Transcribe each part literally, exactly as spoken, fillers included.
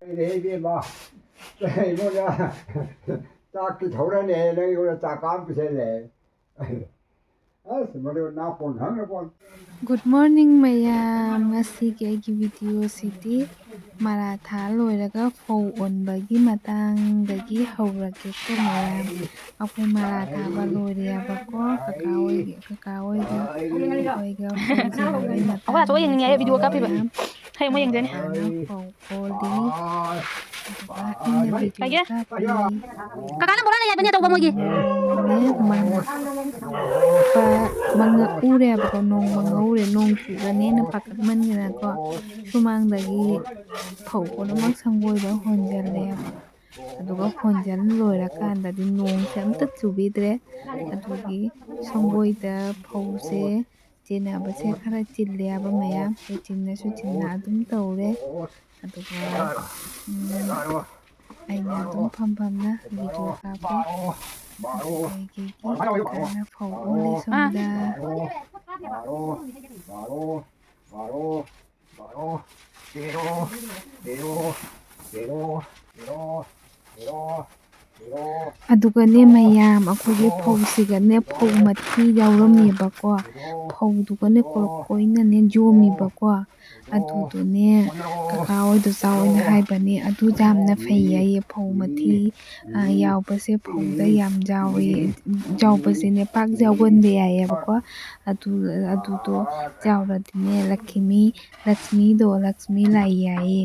ꯂꯩꯔꯦ ꯏꯕꯦꯝꯃ꯫ ꯑꯩꯉꯣꯟꯗ ꯆꯥꯛꯇꯤ ꯊꯧꯔꯅꯦ, ꯅꯪ ꯑꯩꯉꯣꯟꯗ ꯆꯥꯛ ꯀꯥꯝ ꯄꯤꯁꯜꯂꯦ꯫ ꯑꯁ, ꯃꯗꯨ ꯅꯥꯄꯣꯟ ꯈꯪꯅꯄꯣꯟ꯫ Good morning ꯃꯌꯥꯝ꯫ ꯉꯁꯤꯒꯤ ꯑꯩꯒꯤ ꯚꯤꯗꯤꯑꯣꯁꯤꯗꯤ ꯃꯔꯥ ꯊꯥ ꯂꯣꯏꯔꯒ ꯐꯧ ꯑꯣꯟꯕꯒꯤ ꯃꯇꯥꯡꯗꯒꯤ ꯍꯧꯔꯒꯦꯀꯣ ꯃꯌꯥꯝ꯫ ꯑꯩꯈꯣꯏ ꯃꯔꯥ ꯊꯥꯕ ꯂꯣꯏꯔꯦꯕꯀꯣ꯫ ꯀꯀꯥ ꯍꯣꯏꯒꯤ, ꯀꯀꯥ ꯍꯣꯏꯒ ꯑꯩꯈꯣꯏꯒ ꯐꯧ ꯆꯤꯟꯅꯕꯒꯤ ꯑꯩꯈꯣꯏ ꯑꯆꯧꯕ ꯌꯦꯡꯅꯤꯡꯉꯦ, ꯑꯩ ꯚꯤꯗꯤꯑꯣ ꯀꯥꯞꯄꯤꯕ꯫ ꯃꯌꯥꯝ꯫ ꯍꯩ, ꯃꯣꯏ ꯌꯦꯡꯖꯅꯤ꯫ ꯀꯀꯥꯅ ꯐꯧ ꯑꯣꯜꯂꯤ꯫ ꯑꯗꯨꯒ ꯑꯩꯅ ꯚꯤꯗꯤꯑꯣ ꯀꯥꯞꯄꯤ꯫ ꯀꯀꯥꯅ ꯕꯣꯔꯥ ꯂꯩ ꯍꯥꯏꯕꯅꯦ ꯑꯆꯧꯕ ꯃꯣꯏꯒꯤ꯫ ꯃꯪꯉꯛꯄ, ꯃꯪꯉꯛꯎꯔꯦꯕꯀꯣ, ꯅꯣꯡ ꯃꯪꯉꯛꯎꯔꯦ, ꯅꯣꯡ ꯆꯨꯒꯅꯦꯅ ꯄꯥꯈꯠꯃꯟꯗꯅꯀꯣ, ꯁꯨꯃꯥꯡꯗꯒꯤ ꯐꯧ ꯄꯨꯝꯅꯃꯛ ꯁꯪꯒꯣꯏꯗ ꯍꯣꯟꯖꯜꯂꯦꯕ꯫ ꯑꯗꯨꯒ ꯍꯣꯟꯖꯜ ꯂꯣꯏꯔꯀꯥꯟꯗꯗꯤ ꯅꯣꯡꯁꯦ ꯑꯝꯇ ꯆꯨꯕꯤꯗ꯭ꯔꯦ꯫ ꯑꯗꯨꯒꯤ ꯁꯪꯒꯣꯏꯗ ꯐꯧꯁꯦ ꯆꯤꯟꯅꯕꯁꯦ ꯈꯔ ꯆꯤꯜꯂꯦꯕ ꯃꯌꯥꯝ꯫ ꯑꯩ ꯆꯤꯟꯅꯁꯨ ꯆꯤꯟꯅ ꯑꯗꯨꯝ ꯇꯧꯔꯦ꯫ ꯑꯗꯨꯒ, ꯎꯝ, ꯑꯩꯅ ꯑꯗꯨꯝ ꯐꯝ ꯐꯝꯅ ꯚꯤꯗꯤꯑꯣ ꯀꯥꯞꯄꯤ꯫ ꯑꯗꯨꯒ ꯑꯩꯒꯤ ꯀꯀꯥꯅ ꯐꯧ ꯑꯣꯜꯂꯤ ꯁꯣꯝꯗ꯫ ꯑꯗꯨꯒꯅꯦ ꯃꯌꯥꯝ, ꯑꯩꯈꯣꯏꯒꯤ ꯐꯧꯁꯤꯒꯅꯦ ꯐꯧ ꯃꯊꯤ ꯌꯥꯎꯔꯝꯃꯦꯕꯀꯣ꯫ ꯐꯧꯗꯨꯒꯅꯦ ꯀꯣꯔꯣꯛ ꯀꯣꯏꯅꯅꯦ ꯌꯣꯝꯃꯤꯕꯀꯣ꯫ ꯑꯗꯨꯗꯨꯅꯦ ꯀꯀꯥ ꯍꯣꯏꯗꯣ ꯆꯥꯎꯅ ꯍꯥꯏꯕꯅꯦ, ꯑꯗꯨ ꯌꯥꯝꯅ ꯐꯩ ꯍꯥꯏꯌꯦ꯫ ꯐꯧ ꯃꯊꯤ, ꯑ, ꯌꯥꯎꯕꯁꯦ ꯐꯧꯗ ꯌꯥꯝ ꯌꯥꯎꯋꯦ꯫ ꯌꯥꯎꯕꯁꯦꯅꯦ ꯄꯥꯛ ꯌꯥꯎꯒꯟꯗꯦ ꯍꯥꯏꯌꯦꯕꯀꯣ꯫ ꯑꯗꯨ, ꯑꯗꯨꯗꯣ ꯌꯥꯎꯔꯗꯤꯅꯦ ꯂꯛꯈꯤꯃꯤ, ꯂꯛꯁꯃꯤꯗꯣ, ꯂꯛꯁꯃꯤ ꯂꯥꯛꯏ ꯍꯥꯏꯌꯦ꯫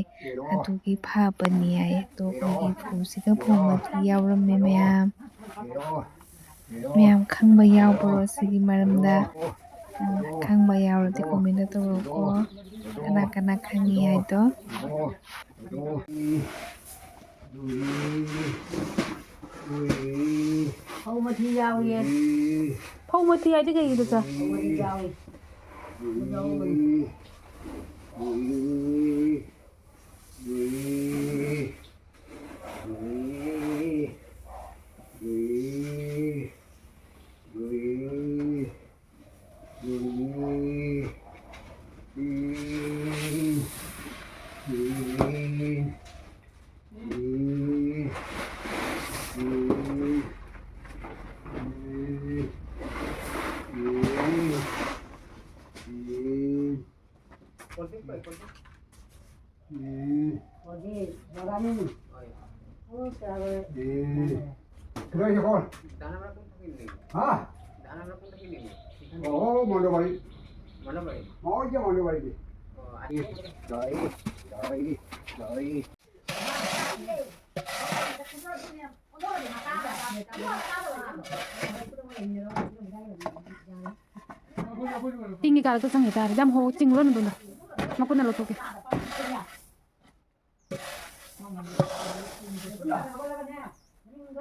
ꯑꯗꯨꯒꯤ ꯐꯕꯅꯤ ꯍꯥꯏꯌꯦ꯫ ꯑꯗꯣ ꯑꯩꯈꯣꯏꯒꯤ ꯐꯧꯁꯤꯗ ꯐꯧ ꯃꯊꯤ ꯌꯥꯎꯔꯝꯃꯦ ꯃꯌꯥꯝ꯫ ꯃꯌꯥꯝ ꯈꯪꯕ ꯌꯥꯎꯕ꯭ꯔꯣ ꯁꯤꯒꯤ ꯃꯔꯝꯗ? ꯎꯝ, ꯈꯪꯕ ꯌꯥꯎꯔꯗꯤ ꯀꯣꯃꯦꯟꯗ ꯇꯧꯔꯛꯎꯀꯣ꯫ ꯀꯅꯥ ꯀꯅꯥ ꯈꯪꯉꯤ ꯍꯥꯏꯗꯣ꯫ ꯐꯧ ꯃꯊꯤ ꯌꯥꯎꯏꯌꯦ꯫ ꯐꯧ ꯃꯊꯤ ꯍꯥꯏꯗꯤ ꯀꯩꯒꯤꯅꯣ ꯆꯥ? ꯐꯧ ꯃꯊꯤ ꯌꯥꯎꯏ꯫ Cold drink পাই, cold drink? হুম। Cold drink, বড়া নেই? হয়। ও, চা খাবে। হুম। হ্যাঁ। কোথায় গেছে বল? ধান আমরা কোন থেকে নিই? হ্যাঁ? ধান আমরা কোন থেকে নিই? এখান থেকে? ও, মনোবাড়ি। মনোবাড়ি? ওই যে মনোবাড়িতে। ও, আচ্ছা। এই, এই, এই, এই। ꯏಂಗಿ ಕಾಲಕ್ಕೆ ಸಂಗೀತ ಯಾರು ಜಮ್ ಹೋ ಚಿಂಗ್ಲೋ ನುಂದ ꯃꯀꯨꯅ ꯂꯧꯊꯣꯛꯀꯦ.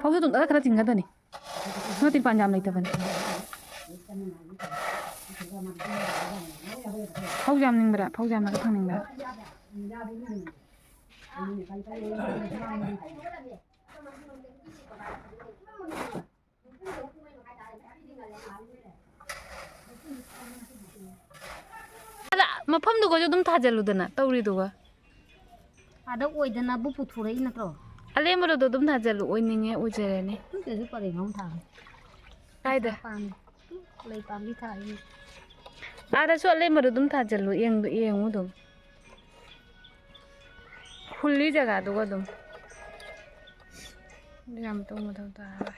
ꯐꯧꯁꯨ ꯑꯗꯨꯝ ꯈꯔ ꯈꯔ ꯆꯤꯡꯒꯗꯅꯤ. ꯅꯣꯏ ꯇꯤꯔꯄꯥꯟ ꯌꯥꯝ ꯂꯩꯇꯕꯅꯤ. ꯐꯧ ꯌꯥꯝꯅꯤꯡꯕ꯭ꯔꯥ? ꯐꯧ ꯌꯥꯝꯅꯒ ꯊꯝꯅꯤꯡꯕ꯭ꯔꯥ? ꯑꯗ ꯃꯐꯝꯗꯨꯒꯁꯨ ꯑꯗꯨꯝ ꯊꯥꯖꯤꯜꯂꯨꯗꯅ ꯇꯧꯔꯤꯗꯨꯒ. ꯑꯗ ꯑꯣꯏꯗꯅꯕꯨ ꯄꯨꯊꯣꯔꯛꯏ ꯅꯠꯇ꯭ꯔꯣ? ꯑꯂꯦꯝꯕꯗꯣ ꯑꯗꯨꯝ ꯊꯥꯖꯤꯜꯂꯨ, ꯑꯣꯏꯅꯤꯡꯉꯦ, ꯑꯣꯏꯖꯔꯅꯤ. ꯈꯪꯗꯦꯁꯨ ꯄꯔꯦꯡ ꯑꯃ ꯊꯥꯕꯅꯤ. ꯀꯥꯏꯗ? ꯄꯥꯝꯃꯤ. ꯂꯩ ꯄꯥꯝꯕꯤ ꯊꯥꯔꯤ. ꯑꯥꯗꯁꯨ ꯑꯂꯦꯝꯕꯗꯣ ꯑꯗꯨꯝ ꯊꯥꯖꯤꯜꯂꯨ, ꯌꯦꯡꯗꯣ-, ꯌꯦꯡꯉꯨ ꯑꯗꯨꯝ. ꯍꯨꯜꯂꯤ ꯖꯒꯥꯗꯨꯒ ꯑꯗꯨꯝ. ꯌꯥꯝ ꯇꯧ ꯃꯊꯧ ꯇꯥꯔꯔꯣꯏ.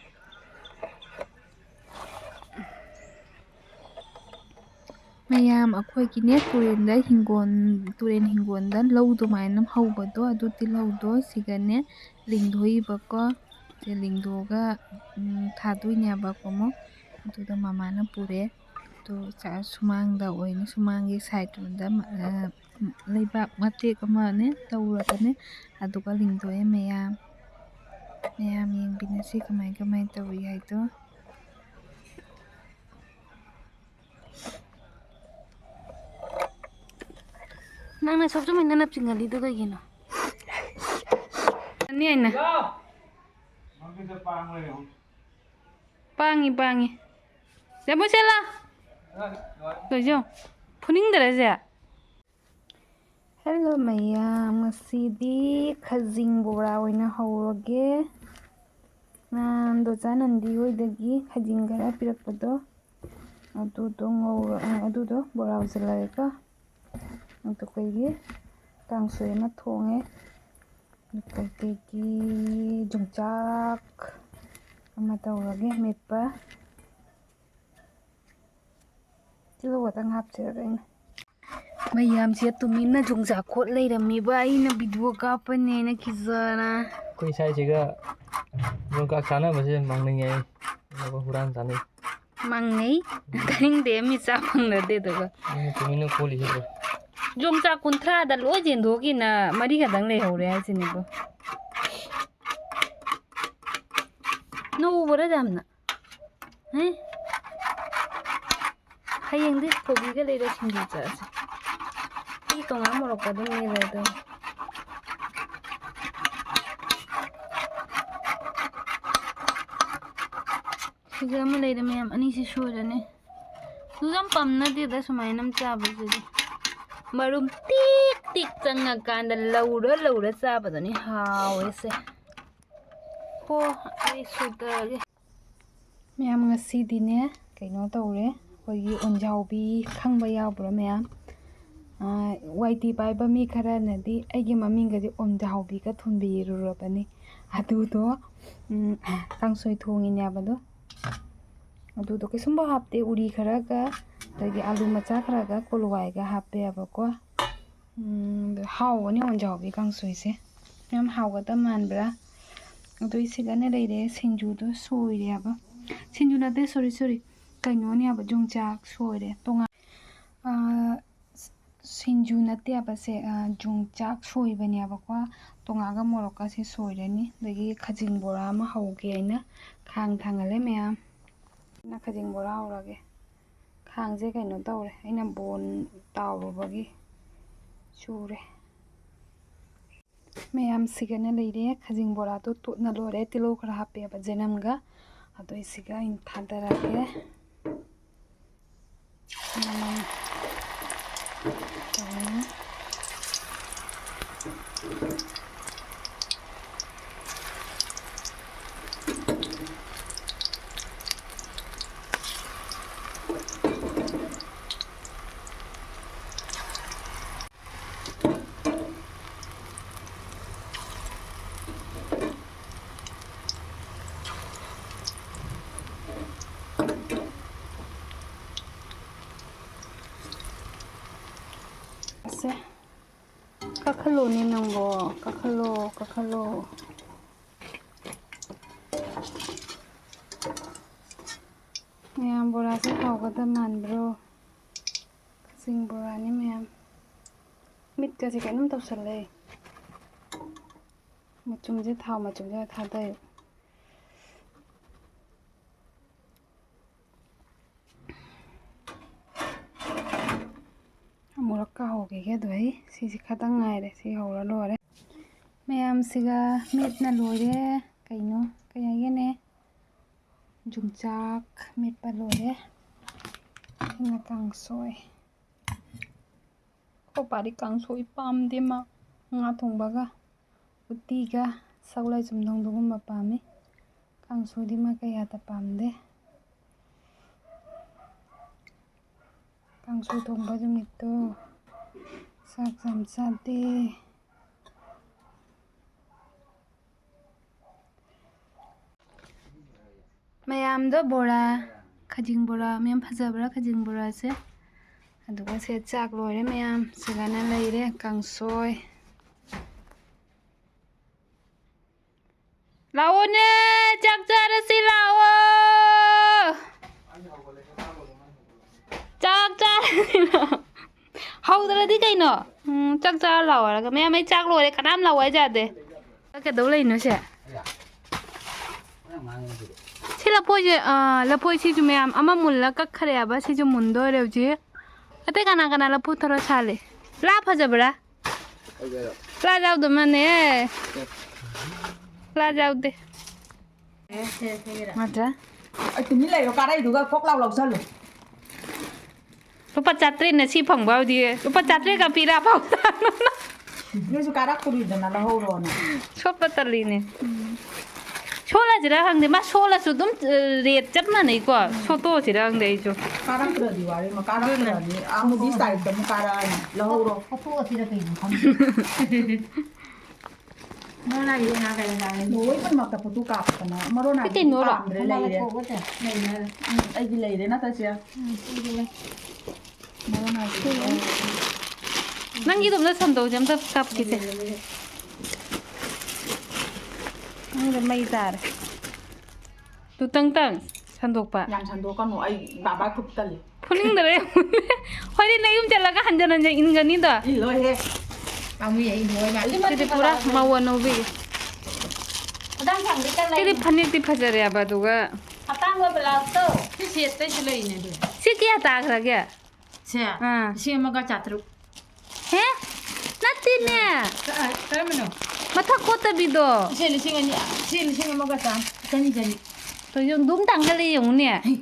ꯃꯌꯥꯝ, ꯑꯩꯈꯣꯏꯒꯤꯅꯦ, ꯇꯨꯔꯦꯟꯗ ꯍꯤꯡꯒꯣꯟ, ꯇꯨꯔꯦꯟ ꯍꯤꯡꯒꯣꯟꯗ ꯂꯧ ꯑꯗꯨꯃꯥꯏꯅ ꯍꯧꯕꯗꯣ, ꯑꯗꯨ ꯇꯤꯜꯍꯧꯗꯣ ꯁꯤꯒꯅꯦ ꯂꯤꯡꯗꯣꯛꯏꯕꯀꯣ. ꯁꯦ ꯂꯤꯡꯗꯣꯛꯑꯒ, ꯎꯝ, ꯊꯥꯗꯣꯏꯅꯦꯕꯀꯣ ꯑꯃꯨꯛ. ꯑꯗꯨꯗ ꯃꯃꯥꯅ ꯄꯨꯔꯦ꯫ ꯑꯗꯨ ꯆꯥ-, ꯁꯨꯃꯥꯡꯗ ꯑꯣꯏꯅ, ꯁꯨꯃꯥꯡꯒꯤ side ꯔꯣꯝꯗ, ꯑ, ꯂꯩꯕꯥꯛ ꯃꯇꯦꯛ ꯑꯃꯅꯦ ꯇꯧꯔꯒꯅꯦ, ꯑꯗꯨꯒ ꯂꯤꯡꯗꯣꯛꯑꯦ ꯃꯌꯥꯝ꯫ ꯃꯌꯥꯝ ꯌꯦꯡꯕꯤꯅꯁꯤ ꯀꯃꯥꯏ ꯀꯃꯥꯏ ꯇꯧꯏ ꯍꯥꯏꯗꯣ꯫ ꯅꯪꯅ ꯁꯣꯞ ꯆꯨꯝꯃꯤꯟꯅ ꯅꯞꯆꯤꯟꯒꯜꯂꯤꯗꯣ ꯀꯩꯒꯤꯅꯣ? ꯑꯅꯤ ꯑꯩꯅ꯫ ꯄꯥꯡꯉꯤ, ꯄꯥꯡꯉꯤ꯫ ꯌꯥꯝꯕꯨꯡ ꯁꯦ ꯂꯥ꯫ ꯇꯧꯏꯁꯦ ꯌꯦꯡꯉꯨ꯫ ꯐꯨꯅꯤꯡꯗꯔꯁꯦ? Hello ꯃꯌꯥꯝ, ꯉꯁꯤꯗꯤ ꯈꯖꯤꯡ ꯕꯣꯔꯥ ꯑꯣꯏꯅ ꯍꯧꯔꯒꯦ꯫ ꯅꯍꯥꯟ ꯗꯣꯆꯥ ꯅꯟꯗꯤ ꯍꯣꯏꯗꯒꯤ ꯈꯖꯤꯡ ꯈꯔ ꯄꯤꯔꯛꯄꯗꯣ, ꯑꯗꯨꯗꯣ ꯉꯧꯔ-, ꯑꯗꯨꯗꯣ ꯕꯣꯔꯥ ꯍꯧꯖꯤꯜꯂꯒꯦꯀꯣ꯫ ꯑꯗꯨ ꯑꯩꯈꯣꯏꯒꯤ ꯀꯥꯡꯁꯣꯏ ꯑꯃ ꯊꯣꯡꯉꯦ꯫ ꯑꯗꯨ ꯀꯩꯀꯩꯒꯤ ꯌꯣꯡꯆꯥꯛ ꯑꯃ ꯇꯧꯔꯒꯦ ꯃꯦꯠꯄ꯫ ꯇꯤꯜꯍꯧ ꯈꯛꯇꯪ ꯍꯥꯞꯁꯤꯔ ꯑꯩꯅ꯫ ꯃꯌꯥꯝꯁꯦ ꯇꯨꯃꯤꯟꯅ ꯌꯣꯡꯆꯥꯛ ꯈꯣꯠ ꯂꯩꯔꯝꯃꯤꯕ, ꯑꯩꯅ ꯚꯤꯗꯤꯑꯣ ꯀꯥꯞꯄꯅꯦꯅ ꯀꯤꯖꯅ꯫ ꯑꯩꯈꯣꯏ ꯁ꯭ꯋꯥꯏꯁꯤꯒ ꯌꯣꯡꯆꯥꯛ ꯆꯥꯅꯕꯁꯦ ꯃꯥꯡꯅꯤꯡꯉꯦ ꯑꯩ꯫ ꯑꯗꯨꯒ ꯍꯨꯔꯥꯟ ꯆꯥꯅꯩ꯫ ꯃꯥꯡꯅꯩ? ꯇꯥꯅꯤꯡꯗꯦ, ꯃꯤ ꯆꯥ ꯐꯪꯅꯗꯦ꯫ ꯑꯗꯨꯒ ꯃꯤꯅ ꯇꯨꯃꯤꯟꯅ ꯈꯣꯠꯂꯤꯁꯤꯕꯨ꯫ ꯌꯣꯡꯆꯥꯛ ꯀꯨꯟꯊ꯭ꯔꯥꯗ ꯂꯣꯏ ꯆꯦꯟꯊꯣꯛꯈꯤꯅ ꯃꯔꯤ ꯈꯛꯇꯪ ꯂꯩꯍꯧꯔꯦ ꯍꯥꯏꯁꯤꯅꯦꯕꯣ꯫ ꯅꯣꯛꯎꯕꯔ ꯌꯥꯝꯅ? ꯍꯦ? ꯍꯌꯦꯡꯗꯤ ꯀꯣꯕꯤꯒ ꯂꯩꯔ ꯁꯤꯡꯖꯨ ꯆꯥꯁꯦ꯫ ꯑꯩ ꯇꯣꯉꯥꯟ ꯃꯣꯔꯣꯛꯀ ꯑꯗꯨꯝ ꯃꯦꯠꯂꯦ ꯑꯗꯣ꯫ ꯁꯤꯒ ꯑꯃ ꯂꯩꯔꯦ ꯃꯌꯥꯝ, ꯑꯅꯤꯁꯤ ꯁꯣꯏꯔꯅꯤ꯫ ꯁꯤꯁꯨ ꯌꯥꯝ ꯄꯥꯝꯅꯗꯦꯗ ꯁꯨꯃꯥꯏꯅ ꯑꯃ ꯆꯥꯕꯁꯤꯗꯤ꯫ ꯃꯔꯨꯝ ꯇꯤꯛ ꯇꯤꯛ ꯆꯪꯉꯀꯥꯟꯗ ꯂꯧꯔ ꯂꯧꯔ ꯆꯥꯕꯗꯨꯅꯤ ꯍꯥꯎꯔꯤꯁꯦ꯫ ꯍꯣ, ꯑꯩ ꯁꯨꯗꯔꯒꯦ꯫ ꯃꯌꯥꯝ, ꯉꯁꯤꯗꯤꯅꯦ, ꯀꯩꯅꯣ ꯇꯧꯔꯦ, ꯑꯩꯈꯣꯏꯒꯤ ꯑꯣꯟꯖꯥꯎꯕꯤ ꯈꯪꯕ ꯌꯥꯎꯕ꯭ꯔꯥ ꯃꯌꯥꯝ? ꯋꯥꯏ ꯇꯤ ꯄꯥꯏꯕ ꯃꯤ ꯈꯔꯅꯗꯤ ꯑꯩꯒꯤ ꯃꯃꯤꯡꯒꯗꯤ ꯑꯣꯟꯖꯥꯎꯕꯤꯒ ꯊꯣꯟꯕꯤꯔꯨꯔꯕꯅꯤ꯫ ꯑꯗꯨꯗꯣ, ꯎꯝ, ꯀꯥꯡꯁꯣꯏ ꯊꯣꯡꯉꯤꯅꯦꯕ ꯑꯗꯣ꯫ ꯑꯗꯨꯗꯣ ꯀꯩꯁꯨꯝꯕ ꯍꯥꯞꯇꯦ, ꯎꯔꯤ ꯈꯔꯒ, ꯑꯗꯒꯤ ꯑꯥꯂꯨ ꯃꯆꯥ ꯈꯔꯒ, ꯀꯣꯂꯨꯋꯥꯏꯒ ꯍꯥꯞꯄꯦꯕꯀꯣ꯫ ꯎꯝ, ꯑꯗꯣ ꯍꯥꯎꯕꯅꯤ ꯑꯣꯟꯖꯥꯎꯕꯤ ꯀꯥꯡꯁꯣꯏꯁꯦ꯫ ꯌꯥꯝ ꯍꯥꯎꯒꯗꯕ ꯃꯥꯟꯕ꯭ꯔꯥ? ꯑꯗꯨ ꯁꯤꯗꯅ ꯂꯩꯔꯦ, ꯁꯤꯡꯖꯨꯗꯣ ꯁꯣꯏꯔꯦꯕ꯫ ꯁꯤꯡꯖꯨ ꯅꯠꯇꯦ, ꯁꯣꯔꯤ, ꯁꯣꯔꯤ, ꯀꯩꯅꯣꯅꯦꯕ, ꯌꯣꯡꯆꯥꯛ ꯁꯣꯏꯔꯦ꯫ ꯇꯣꯉꯥꯟ, ꯑꯥ, ꯁꯤꯡꯖꯨ ꯅꯠꯇꯦꯕ ꯁꯦ, ꯑꯥ, ꯌꯣꯡꯆꯥꯛ ꯁꯣꯏꯕꯅꯦꯕꯀꯣ꯫ ꯇꯣꯉꯥꯟꯒ ꯃꯣꯔꯣꯛꯀꯁꯦ ꯁꯣꯏꯔꯅꯤ꯫ ꯑꯗꯒꯤ ꯈꯖꯤꯡ ꯕꯣꯔꯥ ꯑꯃ ꯍꯧꯒꯦ ꯍꯥꯏꯅ ꯈꯥꯡ ꯊꯥꯡꯒꯠꯂꯦ ꯃꯌꯥꯝ꯫ ꯑꯩꯅ ꯈꯖꯤꯡ ꯕꯣꯔꯥ ꯍꯧꯔꯒꯦ꯫ ꯈꯥꯡꯁꯦ ꯀꯩꯅꯣ ꯇꯧꯔꯦ, ꯑꯩꯅ ꯕꯣꯟ ꯇꯥꯎꯔꯨꯕꯒꯤ ꯆꯨꯔꯦ꯫ ꯃꯌꯥꯝ, ꯁꯤꯒꯅ ꯂꯩꯔꯦ꯫ ꯈꯖꯤꯡ ꯕꯣꯔꯥꯗꯣ ꯇꯣꯠꯅ ꯂꯣꯏꯔꯦ꯫ ꯇꯤꯜꯍꯧ ꯈꯔ ꯍꯥꯞꯄꯦꯕ ꯖꯦꯅꯝꯒ꯫ ꯑꯗꯣ ꯑꯩ ꯁꯤꯒ ꯑꯩꯅ ꯊꯥꯗꯔꯛꯑꯒꯦ꯫ ꯃꯃꯜ ꯇꯧꯔꯦ꯫ ꯀꯛꯍꯜꯂꯣꯅꯦ ꯅꯪꯕꯣ, ꯀꯛꯍꯜꯂꯣ, ꯀꯛꯍꯜꯂꯣ꯫ ꯃꯌꯥꯝ, ꯕꯣꯔꯥꯁꯦ ꯍꯥꯎꯒꯗꯕ ꯃꯥꯟꯕ꯭ꯔꯣ? ꯀꯛꯆꯤꯡ ꯕꯣꯔꯥꯅꯤ ꯃꯌꯥꯝ꯫ ꯃꯤꯠꯀꯁꯦ ꯀꯩꯅꯣꯝ ꯇꯧꯁꯜꯂꯦ꯫ ꯃꯆꯨꯝꯁꯦ, ꯊꯥꯎ ꯃꯆꯨꯝꯁꯦ ꯊꯥꯗꯩ꯫ ꯑꯃꯨꯔꯛ ꯀꯥꯍꯧꯈꯤꯒꯦ꯫ ꯑꯗꯨ ꯑꯩ ꯁꯤꯁꯦ ꯈꯇꯪ ꯉꯥꯏꯔꯦ, ꯁꯤ ꯍꯧꯔ ꯂꯣꯏꯔꯦ꯫ ꯃꯌꯥꯝꯁꯤꯒ ꯃꯦꯠꯅ ꯂꯣꯏꯔꯦ꯫ ꯀꯩꯅꯣ ꯀꯩ ꯍꯥꯏꯒꯦꯅꯦ? ꯌꯣꯡꯆꯥꯛ ꯃꯦꯠꯄ ꯂꯣꯏꯔꯦ꯫ ꯁꯤꯅ ꯀꯥꯡꯁꯣꯏ꯫ ꯑꯩꯈꯣꯏ ꯄꯥꯗꯤ ꯀꯥꯡꯁꯣꯏ ꯄꯥꯝꯗꯦ ꯃꯥ꯫ ꯉꯥ ꯊꯣꯡꯕꯒ ꯎꯇꯤꯒ ꯁꯒꯣꯜ ꯍꯋꯥꯏ ꯆꯝꯊꯣꯡꯗꯨꯒꯨꯝꯕ ꯄꯥꯝꯃꯤ꯫ ꯀꯥꯡꯁꯣꯏꯗꯤ ꯃꯥ ꯀꯌꯥꯗ ꯄꯥꯝꯗꯦ꯫ ꯀꯥꯡꯁꯣꯏ ꯊꯣꯡꯕ ꯅꯨꯃꯤꯠꯇꯣ ꯆꯥꯛ ꯌꯥꯝ ꯆꯥꯗꯦ꯫ ꯃꯌꯥꯝꯗꯣ ꯕꯣꯔꯥ, ꯈꯖꯤꯡ ꯕꯣꯔꯥ, ꯃꯌꯥꯝ ꯐꯖꯕ꯭ꯔꯥ ꯈꯖꯤꯡ ꯕꯣꯔꯥꯁꯦ? ꯑꯗꯨꯒ ꯁꯦ ꯆꯥꯛ ꯂꯣꯏꯔꯦ ꯃꯌꯥꯝ, ꯁꯤꯒꯅ ꯂꯩꯔꯦ ꯀꯥꯡꯁꯣꯏ꯫ ꯂꯥꯛꯑꯣꯅꯦ, ꯆꯥꯛ ꯆꯥꯔꯁꯤ ꯂꯥꯛꯑꯣ꯫ ꯆꯥꯛ ꯆꯥꯔꯁꯤ ꯂꯥꯛꯑꯣ꯫ ꯍꯧꯗ꯭ꯔꯗꯤ ꯀꯩꯅꯣ? ꯎꯝ, ꯆꯥꯛ ꯆꯥꯔ ꯂꯥꯛꯑꯣ ꯍꯥꯏꯔꯒ꯫ ꯃꯌꯥꯝ, ꯑꯩ ꯆꯥꯛ ꯂꯣꯏꯔꯦ, ꯀꯅꯥꯝ ꯂꯥꯛꯑꯣ ꯍꯥꯏ ꯌꯥꯗꯦ꯫ ꯀꯩꯗꯧ ꯂꯩꯅꯣ ꯁꯦ? ꯁꯤ ꯂꯐꯣꯏꯁꯦ, ꯑꯥ, ꯂꯐꯣꯏ ꯁꯤꯁꯨ ꯃꯌꯥꯝ ꯑꯃ ꯃꯨꯜꯂ ꯀꯛꯈ꯭ꯔꯦꯕ, ꯁꯤꯁꯨ ꯃꯨꯟꯗꯣꯔꯦ ꯍꯧꯖꯤꯛ꯫ ꯑꯇꯩ ꯀꯅꯥ ꯀꯅꯥ ꯂꯐꯨ ꯊꯔꯣ ꯁꯥꯠꯂꯤ? ꯂꯥ ꯐꯖꯕ꯭ꯔꯥ? ꯂꯥ ꯌꯥꯎꯗ ꯃꯥꯅꯦ꯫ ꯂꯥ ꯌꯥꯎꯗꯦ꯫ ꯅꯠꯇ꯭ꯔꯥ? ꯑꯩ ꯇꯨꯃꯤꯟ ꯂꯩꯔꯣ, ꯀꯥꯔꯛꯏꯗꯨꯒ ꯀꯣꯛ ꯂꯥꯎ ꯂꯧꯁꯜꯂꯨ꯫ ꯂꯨꯄꯥ ꯆꯥꯇ꯭ꯔꯦꯠꯅ ꯁꯤ ꯐꯪꯕ ꯍꯧꯗꯤ, ꯂꯨꯄꯥ ꯆꯥꯇ꯭ꯔꯦꯠꯀ ꯄꯤꯔꯛꯑꯐꯥꯎ ꯇꯥꯡꯅ꯫ ꯅꯣꯏꯁꯨ ꯀꯥꯔꯛꯇꯣꯔꯤꯗꯅ ꯂꯧꯍꯧꯔꯣꯅ꯫ ꯁꯣꯠꯄ ꯇꯜꯂꯤꯅꯦ꯫ ꯁꯣꯠꯂꯁꯤꯔꯥ ꯈꯪꯗꯦ, ꯃꯥ ꯁꯣꯠꯂꯁꯨ ꯑꯗꯨꯝ, ꯑ, ꯔꯦꯠ ꯆꯞ ꯃꯥꯟꯅꯩꯀꯣ꯫ ꯁꯣꯠꯇꯣꯛꯑꯁꯤꯔꯥ ꯈꯪꯗꯦ ꯑꯩꯁꯨ꯫ ꯀꯥꯔꯛꯇ꯭ꯔꯗꯤ ꯋꯥꯔꯤ ꯑꯃ, ꯀꯥꯔꯛꯇ꯭ꯔꯗꯤ ꯑꯥ movie styleꯗ ꯑꯃꯨꯛ ꯀꯥꯔꯛꯑꯅꯤ꯫ ꯂꯧꯍꯧꯔꯣ꯫ ꯁꯣꯠꯇꯣꯛꯑꯁꯤꯔꯥ ꯀꯩꯅꯣ ꯈꯪꯗꯦ꯫ ꯃꯔꯣꯏ ꯅꯥꯏꯕꯤ ꯉꯥ ꯀꯩꯅꯣ ꯆꯥꯔꯦ꯫ ꯂꯣꯏꯅꯃꯛꯇ ꯐꯣꯇꯣ ꯀꯥꯞꯇꯅ꯫ ꯃꯔꯣꯏ ꯅꯥꯏꯕꯤ ꯀꯩꯅꯣꯔꯣ? ꯄꯥꯝꯗ꯭ꯔꯦ, ꯂꯩꯔꯦ꯫ ꯎꯝ, ꯑꯩꯗꯤ ꯂꯩꯔꯦ ꯅꯠꯇ꯭ꯔ ꯆꯦ? ꯎꯝ, ꯑꯩꯗꯤ ꯂꯩ꯫ ꯃꯔꯣꯏ ꯅꯥꯏꯕꯤ꯫ ꯅꯪꯒꯤꯗꯣ ꯑꯝꯇ ꯁꯟꯗꯣꯛꯁꯦ, ꯑꯝꯇ ꯀꯥꯞꯈꯤꯁꯦ꯫ ꯅꯪꯒꯤꯗꯣ ꯃꯩ ꯇꯥꯔꯦ꯫ ꯇꯨ ꯇꯪ ꯇꯪ ꯁꯟꯗꯣꯛꯄ꯫ ꯌꯥꯝ ꯁꯟꯗꯣꯛꯀꯅꯨ, ꯑꯩ ꯕꯥꯕꯥ ꯈꯨꯠ ꯇꯜꯂꯤ꯫ ꯐꯨꯅꯤꯡꯗꯔꯦ꯫ ꯍꯣꯏꯗꯤ ꯅꯌꯨꯝ ꯆꯠꯂꯒ ꯍꯟꯖꯟ ꯍꯟꯖꯟ ꯏꯟꯒꯅꯤꯗꯣ꯫ ꯏꯜꯂꯣꯏꯍꯦ꯫ ꯄꯥꯝꯃꯨꯏꯌꯦ, ꯏꯜꯂꯣꯏ ꯃꯥ꯫ ꯁꯤꯗꯤ ꯄꯨꯔꯥ ꯃꯧ ꯑꯅꯧꯕꯤ꯫ ꯈꯗꯥꯡ ꯁꯥꯡꯕꯤ ꯇꯜꯂꯦ꯫ ꯁꯤꯗꯤ ꯐꯅꯦꯛꯇꯤ ꯐꯖꯔꯦꯕ, ꯑꯗꯨꯒ ꯑꯇꯥꯡꯕ ꯕ꯭ꯂꯥꯎꯁꯇꯣ꯫ ꯁꯤ ꯁꯦꯠꯇꯩꯁꯨ ꯂꯩꯅꯦ ꯑꯗꯨ꯫ ꯁꯤ ꯀꯌꯥ ꯇꯥꯈ꯭ꯔꯒꯦ? ꯁꯦ, ꯑꯥ꯫ ꯂꯤꯁꯤꯡ ꯑꯃꯒ ꯆꯥꯇ꯭ꯔꯨꯛ꯫ ꯍꯦ? ꯅꯠꯇꯦꯅꯦ꯫ ꯀ-, ꯀꯔꯝꯕꯅꯣ? ꯃꯊꯛ ꯀꯣꯠꯇꯕꯤꯗꯣ꯫ ꯁꯦ ꯂꯤꯁꯤꯡ ꯑꯅꯤ, ꯁꯦ ꯂꯤꯁꯤꯡ ꯑꯃꯒ ꯆꯥꯝ-, ꯆꯅꯤ, ꯆꯅꯤ꯫ ꯀꯩꯅꯣ ꯑꯗꯨꯝ ꯇꯥꯡꯈꯠꯂꯦ ꯌꯦꯡꯉꯨꯅꯦ꯫ ꯍꯩ,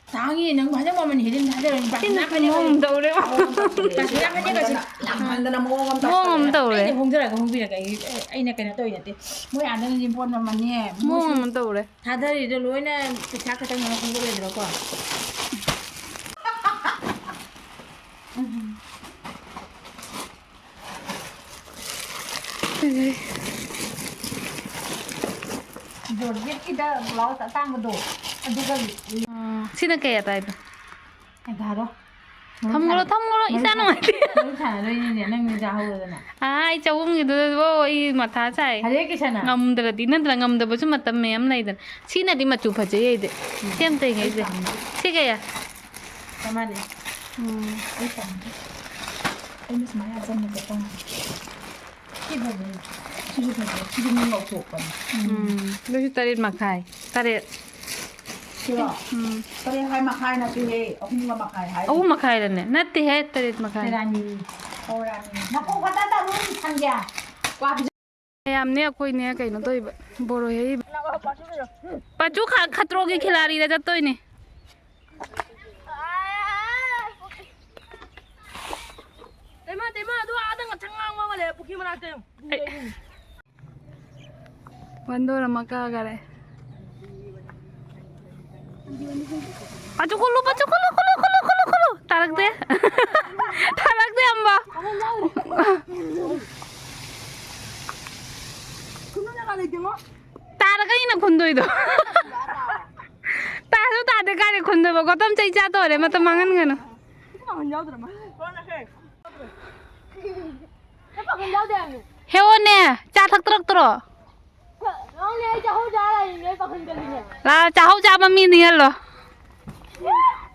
ꯇꯥꯡꯉꯤ, ꯅꯪ ꯍꯟꯗꯛ ꯃꯃꯜ ꯍꯦꯜꯂꯤ, ꯊꯥꯖꯔꯣꯏ꯫ ꯁꯤꯅ ꯃꯑꯣꯡ ꯑꯃ ꯇꯧꯔꯦ꯫ ꯄꯥꯁꯅꯥ ꯐꯅꯦꯛꯀꯁꯦ ꯂꯥꯡꯃꯟꯗꯅ ꯃꯑꯣꯡ ꯑꯃ ꯇꯧꯔꯦ꯫ ꯃꯑꯣꯡ ꯑꯃ ꯇꯧꯔꯦ꯫ ꯑꯩꯅ ꯍꯣꯡꯖꯔꯒ ꯍꯣꯡꯕꯤꯔꯒꯦ꯫ ꯑꯩ, ꯑꯩꯅ ꯀꯩꯅꯣ ꯇꯧꯔꯤ ꯅꯠꯇꯦ꯫ ꯃꯣꯏ ꯑꯥꯗꯅ ꯄꯣꯠ ꯃꯃꯜꯅꯦ꯫ ꯃꯑꯣꯡ ꯃꯣꯏꯁꯨ ꯑꯃ ꯇꯧꯔꯦ꯫ ꯊꯥꯗꯔꯤꯗꯣ ꯂꯣꯏꯅ ꯄꯩꯁꯥ ꯈꯛꯇꯪ ꯈꯟꯒꯠꯂꯦꯗꯅꯀꯣ꯫ ꯖꯣꯔꯖꯦꯠꯀꯤꯗ ꯕ꯭ꯂꯥꯎꯁ ꯑꯇꯥꯡꯕꯗꯣ, ꯑꯗꯨꯒ ꯎꯝ, ꯁꯤꯅ ꯀꯌꯥ ꯇꯥꯏꯕ? ꯑꯦꯒꯥꯔꯣ꯫ ꯊꯝꯈ꯭ꯔꯣ, ꯊꯝꯈ꯭ꯔꯣ, ꯏꯆꯥ ꯅꯨꯡꯉꯥꯏꯇꯦ꯫ ꯃꯔꯨꯞ ꯁꯥꯟꯅꯗꯣꯏꯅꯤꯅꯦ, ꯅꯪ ꯅꯆꯥ ꯍꯧꯔꯗꯅ꯫ ꯑꯥ, ꯑꯩ ꯆꯍꯨꯝꯒꯤꯗꯨꯗꯕꯨ ꯑꯩ ꯃꯊꯥ ꯁꯥꯏ꯫ ꯍꯔꯦ ꯀ꯭ꯔꯤꯁꯅ꯫ ꯉꯝꯗ꯭ꯔꯗꯤ, ꯅꯠꯇ꯭ꯔ ꯉꯝꯗꯕꯁꯨ ꯃꯇꯝ ꯃꯌꯥꯝ ꯂꯩꯗꯅ꯫ ꯁꯤꯅꯗꯤ ꯃꯆꯨ ꯐꯖꯩ ꯑꯩꯗꯤ꯫ ꯎꯝ꯫ ꯁꯤ ꯑꯝꯇ ꯌꯦꯡꯉꯦ ꯑꯩ ꯑꯩꯁꯦ꯫ ꯄꯥꯝꯗꯦ꯫ ꯁꯤ ꯀꯌꯥ? ꯆꯞ ꯃꯥꯟꯅꯩ꯫ ꯎꯝ꯫ ꯑꯩ ꯄꯥꯝꯗꯦ꯫ ꯑꯩꯅ ꯁꯨꯃꯥꯏꯅ ꯑꯆꯝꯕꯁꯦ ꯄꯥꯝꯃꯦ꯫ ꯁꯤ ꯐꯖꯩ꯫ ꯁꯤꯁꯨ ꯐꯖꯩ꯫ ꯁꯤꯁꯨ ꯃꯤ ꯉꯧꯊꯣꯛꯄꯅꯤ꯫ ꯎꯝ꯫ ꯑꯗꯨꯁꯨ ꯇꯔꯦꯠ ꯃꯈꯥꯏ꯫ ꯇꯔꯦꯠ꯫ ꯁꯤꯔꯣ? ꯎꯝ꯫ ꯇꯔꯦꯠ ꯍꯥꯏ ꯃꯈꯥꯏ ꯅꯠꯇꯦꯍꯦ, ꯑꯍꯨꯝꯒ ꯃꯈꯥꯏ ꯍꯥꯏ꯫ ꯑꯍꯨꯝ ꯃꯈꯥꯏꯔꯅꯦ? ꯅꯠꯇꯦꯍꯦ, ꯇꯔꯦꯠ ꯃꯈꯥꯏ꯫ ꯇꯔꯥꯅꯤ꯫ ꯑꯣ, ꯌꯥꯅꯤ꯫ ꯅꯀꯣꯛ ꯈꯛꯇ ꯇꯧꯅꯨ, ꯁꯟꯒ꯭ꯌꯥ꯫ ꯀ꯭ꯋꯥ ꯄꯤꯖ- ꯃꯌꯥꯝꯅꯦ ꯑꯩꯈꯣꯏꯅꯦ ꯀꯩꯅꯣ ꯇꯧꯔꯤꯕ, ꯕꯣꯔꯣ ꯍꯦꯛꯏꯕ꯫ ꯄꯥꯆꯨ ꯈ-, ꯈꯇ꯭ꯔꯣꯒꯤ ꯈꯤꯂꯥꯔꯤꯗ ꯆꯠꯇꯣꯏꯅꯦ꯫ ꯇꯩꯃ, ꯇꯩꯃ, ꯑꯗꯨ ꯑꯥꯗ ꯉꯁꯪ ꯉꯥꯡꯕ ꯑꯃ ꯂꯩ, ꯄꯨꯈ꯭ꯔꯤ ꯃꯅꯥꯛꯇ ꯌꯦꯡꯉꯨ꯫ ꯑꯩ ꯋꯥꯟꯗꯣꯔ ꯑꯃ ꯀꯥꯈꯔꯦ꯫ ꯄꯥꯆꯨ ꯈꯨꯜꯂꯨ, ꯄꯥꯆꯨ ꯈꯨꯜꯂꯨ, ꯈꯨꯜꯂꯨ, ꯈꯨꯜꯂꯨ, ꯈꯨꯜꯂꯨ, ꯈꯨꯜꯂꯨ꯫ ꯇꯥꯔꯛꯇꯦ꯫ ꯇꯥꯔꯛꯇꯦ ꯑꯝꯕ꯫ ꯇꯥꯔꯒ ꯑꯩꯅ ꯈꯨꯟꯗꯣꯏꯗꯣ꯫ ꯇꯥꯁꯨ ꯇꯥꯗꯦ, ꯀꯥꯏꯗ ꯈꯨꯟꯗꯣꯏꯕ? ꯒꯣꯇꯝ ꯆꯩ ꯆꯥ ꯇꯧꯔꯦ, ꯃꯇꯝ ꯃꯥꯡꯍꯟꯒꯅꯨ꯫ ꯄꯥꯡꯒꯜ ꯌꯥꯎꯗ꯭ꯔ ꯃꯥꯜꯂꯦ꯫ ꯀꯣꯟꯅ ꯁꯦ꯫ ꯅꯪ ꯄꯥꯡꯒꯜ ꯌꯥꯎꯗꯦ ꯍꯥꯏꯕꯅꯦ꯫ ꯍꯦꯛꯑꯣꯅꯦ, ꯆꯥ ꯊꯛꯇꯔꯛꯇ꯭ꯔꯣ? ꯅꯪꯅꯦ ꯑꯩ ꯆꯥꯛꯍꯧ ꯆꯥꯔ ꯂꯩꯔꯤꯅꯦ, ꯑꯩ ꯄꯥꯡꯒꯜ ꯀꯜꯂꯤꯅꯦ꯫ ꯂꯥ, ꯆꯥꯛꯍꯧ ꯆꯥꯕ ꯃꯤ ꯅꯤꯡꯍꯜꯂꯣ꯫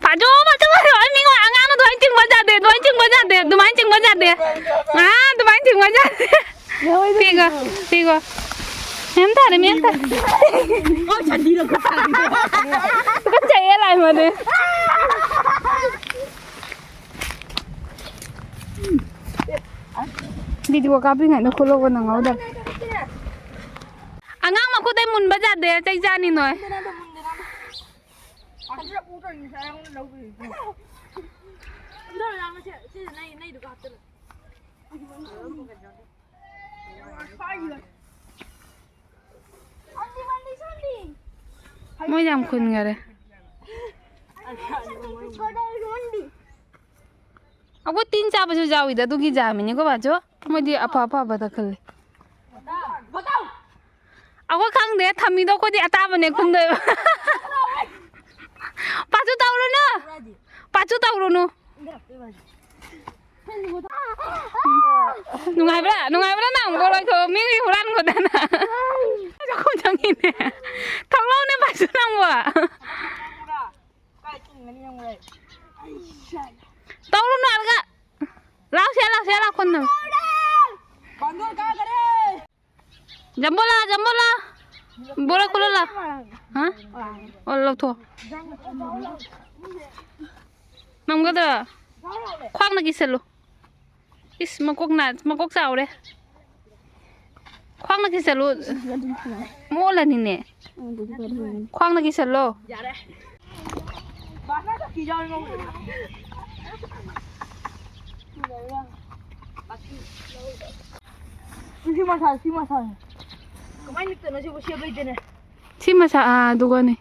ꯐꯥꯖꯣ, ꯐꯥꯖꯣ, ꯐꯥꯖꯣ, ꯑꯩ ꯃꯤꯉꯣꯟ ꯑꯉꯥꯡꯅ ꯑꯗꯨꯃꯥꯏꯅ ꯆꯤꯡꯕ ꯌꯥꯗꯦ, ꯑꯗꯨꯃꯥꯏꯅ ꯆꯤꯡꯕ ꯌꯥꯗꯦ, ꯑꯗꯨꯃꯥꯏꯅ ꯆꯤꯡꯕ ꯌꯥꯗꯦ꯫ ꯑꯥ, ꯑꯗꯨꯃꯥꯏꯅ ꯆꯤꯡꯕ ꯌꯥꯗꯦ꯫ ꯄꯤꯒꯣ, ꯄꯤꯒꯣ꯫ ꯃꯦꯝ ꯇꯥꯔꯦ, ꯃꯦꯝ ꯇꯥꯔꯦ꯫ ꯇꯨꯀꯠꯆꯩꯌꯦ, ꯂꯥꯏ ꯃꯗꯤ꯫ ꯚꯤꯗꯤꯑꯣ ꯀꯥꯞꯄꯤꯉꯩꯗ ꯈꯨꯠꯂꯣꯛꯄ ꯅꯪꯍꯧꯗꯕ꯫ ꯑꯉꯥꯡ ꯃꯈꯨꯠꯇꯩ ꯃꯨꯟꯕ ꯌꯥꯗꯦ, ꯆꯩ ꯆꯥꯅꯤ ꯅꯣꯏ꯫ ꯃꯣꯏ ꯌꯥꯝ ꯈꯨꯟꯒꯔꯦ꯫ ꯑꯩꯈꯣꯏ ꯇꯤꯟ ꯆꯥꯕꯁꯨ ꯌꯥꯎꯏꯗ, ꯑꯗꯨꯒꯤ ꯖꯥꯃꯤꯅꯤꯀꯣ ꯕꯥꯆꯧ꯫ ꯃꯣꯏꯗꯤ ꯑꯐ ꯑꯐꯕꯗ ꯈꯜꯂꯤ꯫ ꯑꯩꯈꯣꯏ ꯈꯪꯗꯦ, ꯊꯝꯃꯤꯗꯣ ꯑꯩꯈꯣꯏꯗꯤ ꯑꯇꯥꯕꯅꯦ ꯈꯨꯟꯗꯣꯏꯕ꯫ ꯄꯥꯆꯨ ꯇꯧꯔꯨꯅꯨ, ꯄꯥꯆꯨ ꯇꯧꯔꯨꯅꯨ꯫ ꯅꯨꯡꯉꯥꯏꯕ꯭ꯔꯥ? ꯅꯨꯡꯉꯥꯏꯕ꯭ꯔꯥ ꯅꯪ? ꯕꯣꯔꯣꯏ ꯊꯣꯡ ꯃꯤꯒꯤ ꯍꯨꯔꯥꯟ ꯈꯣꯠꯇꯅ꯫ ꯆꯥꯛꯈꯨꯝ ꯆꯪꯉꯤꯅꯦ꯫ ꯊꯣꯛꯂꯛꯎꯅꯦ ꯄꯥꯆꯨ ꯅꯪꯕꯣ꯫ ꯇꯧꯔꯨꯅꯨ ꯑꯗꯨꯒ꯫ ꯂꯥꯎꯁꯦ, ꯂꯥꯎꯁꯦ, ꯂꯥꯎ ꯈꯨꯟꯅ꯫ ꯖꯝꯕꯣꯂꯥ, ꯖꯝꯕꯣꯂꯥ꯫ ꯕꯣꯔꯥ ꯈꯨꯜꯂꯣ ꯂꯥꯎ꯫ ꯍꯥ? ꯑꯣ, ꯂꯧꯊꯣꯛ꯫ ꯉꯝꯒꯗ꯭ꯔꯥ? ꯈ꯭ꯋꯥꯡꯅ ꯀꯤꯁꯜꯂꯨ꯫ ꯏꯁ, ꯃꯀꯣꯛ ꯅꯥ-, ꯃꯀꯣꯛ ꯆꯥꯎꯔꯦ꯫ ꯈ꯭ꯋꯥꯡꯅ ꯀꯤꯁꯜꯂꯨ꯫ ꯃꯣꯜꯂꯅꯤꯅꯦ꯫ ꯈ꯭ꯋꯥꯡꯅ ꯀꯤꯁꯜꯂꯣ꯫ ꯌꯥꯔꯦ꯫ ꯁꯤ ꯃꯁꯥ, ꯁꯤ ꯃꯁꯥ꯫ ꯀꯃꯥꯏꯅ ꯅꯤꯛꯇꯣꯏꯅꯣ ꯁꯤꯕꯨ? ꯁꯦꯞ ꯂꯩꯇꯦꯅꯦ꯫ ꯁꯤ ꯃꯁꯥ, ꯑꯥ, ꯑꯗꯨꯒꯅꯤ꯫